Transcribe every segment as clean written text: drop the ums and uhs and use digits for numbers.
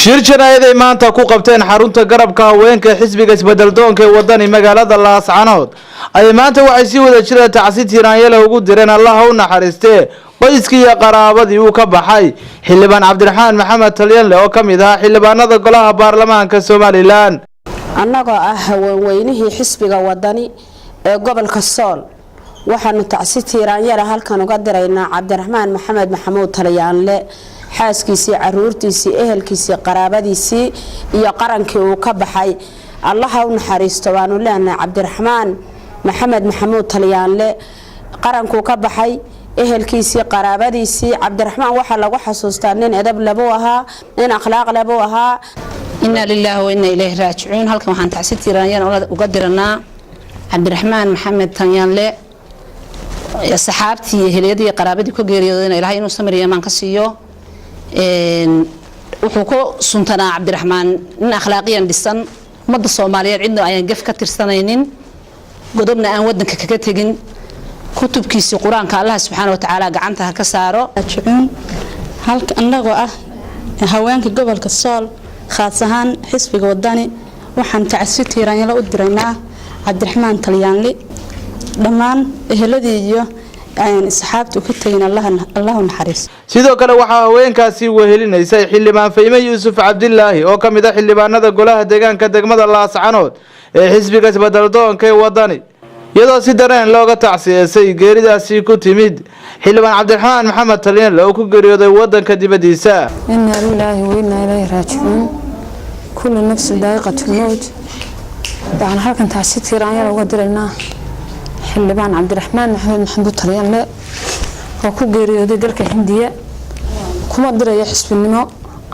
Shir jaraa'id ay maanta ku qabteen xarunta garabka haweenka xisbiga Isbedeldoonka ee Wadani magaalada Laascanood ayay maanta waxay si wada jira tacsi tiiraanyale ugu direen, Allaha u naxariistee, qoyskii iyo qaraabadii uu ka baxay xildhibaan Cabdiraxmaan Maxamed Talyanle oo ka mid ahaa xildhibaanada golaha baarlamaanka Somaliland. Annagoo ah haweenweynihii xisbiga Wadani ee gobolka Sool, waxaanu tacsi tiiraanyara halkan uga diraynaa Cabdiraxmaan Maxamed Maxamuud Talyaanle, xaaskiisii, caruurtiisii, ehelkiisii, qaraabadiisii iyo qarankii uu ka baxay. Allaha u naxariisto baanu leenahay Cabdiraxmaan Maxamed Maxamuud Talyaanle, qarankuu ka baxay, ehelkiisii, qaraabadiisii. Cabdiraxmaan waxaa lagu xasuustaa nin edab lebuu ahaa, nin akhlaaq lebuu ahaa. Inaa lilaahi wa inaa ilayhi raajicuun. Halkan waxaan tacsi tiiraanyana uga diranaa Cabdiraxmaan Maxamed Talyaanle, saxaabtii iyo heliyadii iyo qaraabadii ka geeriyoodayna Ilahay inuu samir iyo imaan ka siiyo. Wuxuu ku suntanaa Cabdiraxmaan nin akhlaaqiyan dhisan, ummadda Soomaaliyeed cidna ayaan gef ka tirsanaynin, godobna aan wadanka kaga tegin. Kutubkiisii Qur-aanka Allah subxaana watacaala gacanta ha ka saaro. Raajicuun. Halka annagoo ah haweenka gobolka Sool, khaas ahaan xisbiga Wadani, waxaan tacsi tiiraanyalo u diraynaa Cabdiraxmaan Talyaanli, dhammaan eheladii iyo saxaabta u ka tegin Allahu naxariis. Sidoo kale waxaa haweenkaasi wehelinaysay xildhibaan Fayme Yuusuf Cabdilaahi oo ka mid ah xildhibaanada golaha deegaanka degmada Laascanood ee xisbiga Isbedeldoonka ee Wadani, iyadoo si dareen looga tacsiyeysay geeridaasi ku timid xildhibaan Cabdiraxmaan Maxamed Talyanle oo ku geeriyooday wadanka dibadiisa. Inaa lilaahi wa inaa ilayhi raajicuun. Kullu nafsin daa'iqatu lmowt. Waxaan halkan tacsi tiiraanyada uga diraynaa xildhibaan Cabdiraxmaan Maxamed Maxamuud Talyanle oo ku geeriyooday dalka Hindiya. Kuma dirayo xisbinimo,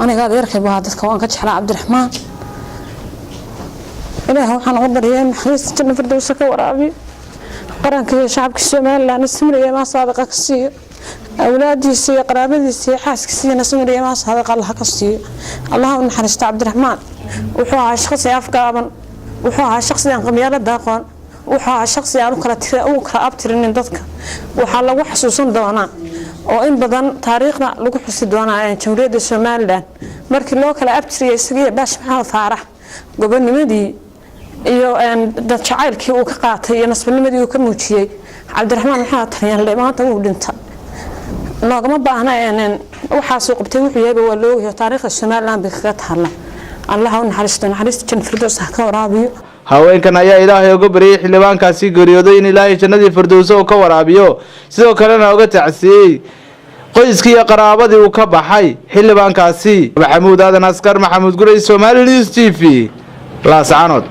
aniga adeerkay buu ahaa, dadka waan ka jeclaa Cabdiraxmaan. Ilaah waxaan uga baryaa naxariista janna firdowsa ka waraabiyo, qaranka iyo shacabka Somaliland samir iyo imaan saadiqa ka siiyo, awlaadiisa iyo qaraabadiisa iyo xaaskiisiina samir iyo imaan saadiqa Allah ka siiyo. Allah u naxariisto Cabdiraxmaan. Wuxuu ahaa shaqsi afgaaban, wuxuu ahaa shaqsi aan qabyaalada aqoon, wuxuu ahaa shaqsi aan u kala abtirinin dadka. Waxaa lagu xasuusan doonaa oo in badan taariikhda lagu xusi doonaa Jamhuuriyadda Somaliland markii loo kala abtiriyay isagiiyo Baash Maxamed Faarax, gobonimadii iyo dad jacaylkii uu ka qaatay iyo nasbinimadii uu ka muujiyey. Cabdiraxmaan Maxamed Talyaanle maanta wuu dhinta, loogama baahna. Waxaasuu qabtay wuxuu yahayba waa loogayo, taariikhda Somaliland bay kaga taalla. Allah u naxariisto, naxariista janna firdows ha ka waraabiyo. Haweenkan ayaa Ilaahay uga baryay xildhibaankaasi geeriyooday in Ilaahay jannadii firdowso uu ka waraabiyo, sidoo kalena uga tacsiyey qoyskii iyo qaraabadii uu ka baxay xildhibaankaasi. Maxamuud Aadan Askar, Maxamuud Guray, Somali News TV, Laascanood.